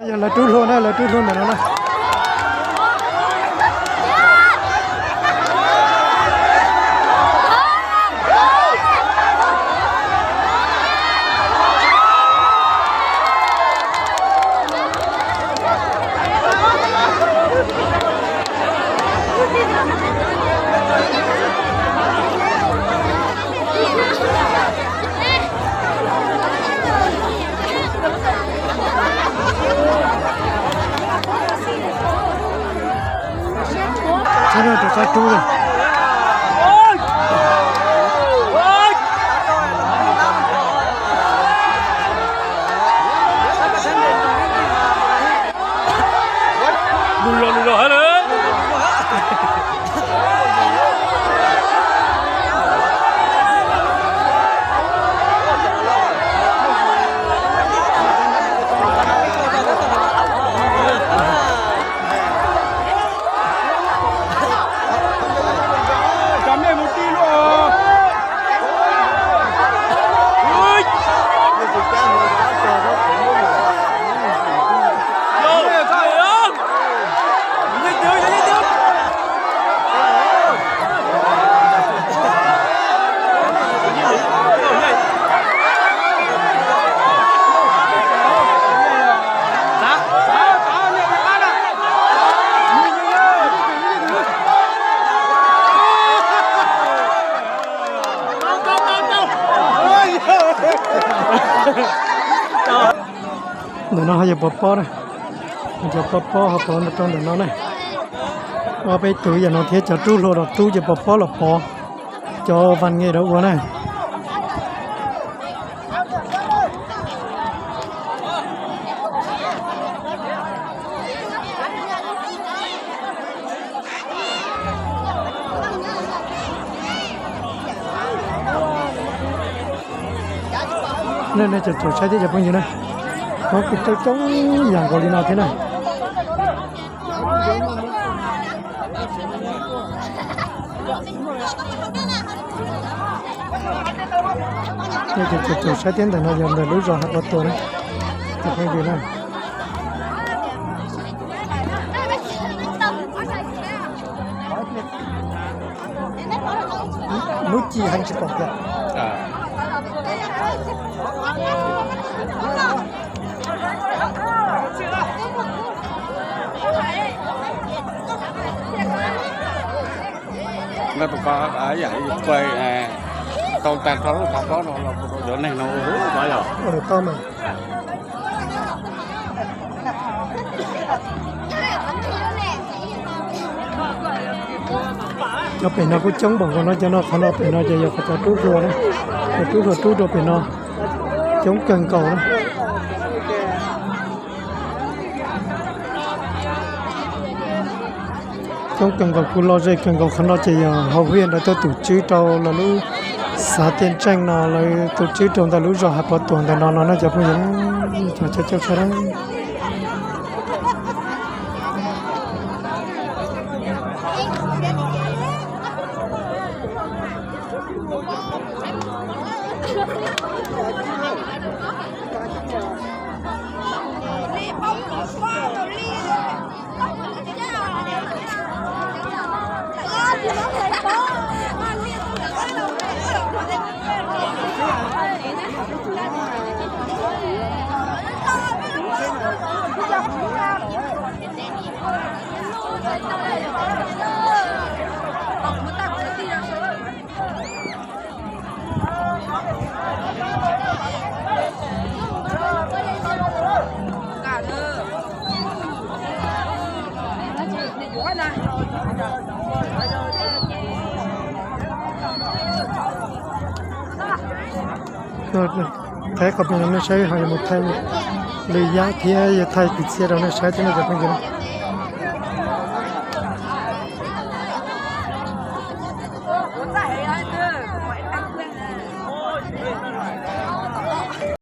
Yog lawv rub hlua na, lawv rub hlua ntawm no na. Txhob rau sab rub li. Lug los lug los hab lawm. Cov mej mus tij luaj. Ntawm no ho yog pov pob na, cov pov pob ho pov rau ntawm no na. Ob peb tug yam no thiab, cov rub hlua los rub, cov pov pob los pov, cov vas nge los ua na. Nej, nej caum saib thiab cov phooj ywg na, muab kuj coob coob yam nkaus li no thiab na. Nej caum saib thiab, ntawm no yog ntawm lub zos Hav Pov Tuam na, cov phooj ywg na. Lub cim heev tsis pom kiag. Tau tag rau lub qhov pob no los rau cov neeg no ua hu tau yog. Cov pem no kuj coob npaum nkaus no, cov no qhov no pem no ces yog qhov cov rub hlua na, cov rub hlua rub rau pem no coob kawg nkaus na. Coob kawg nkaus, kuj lom zem kawg nkaus. Qhov no ces yog hauv hiaj ntawd tuaj tus tswb rau lawv lub xav tiaj ntseej no, lawv tus tswb rau ntawm lub zos Hav Pov Tuam ntawm no no na cov phooj ywg, cov caum saib na. Thaij qhov pem no nej saib, ho yuav mus thaij lwm yam thiab, yuav thaij kwv txhiaj rau nej saib thiab no cov phooj ywg na.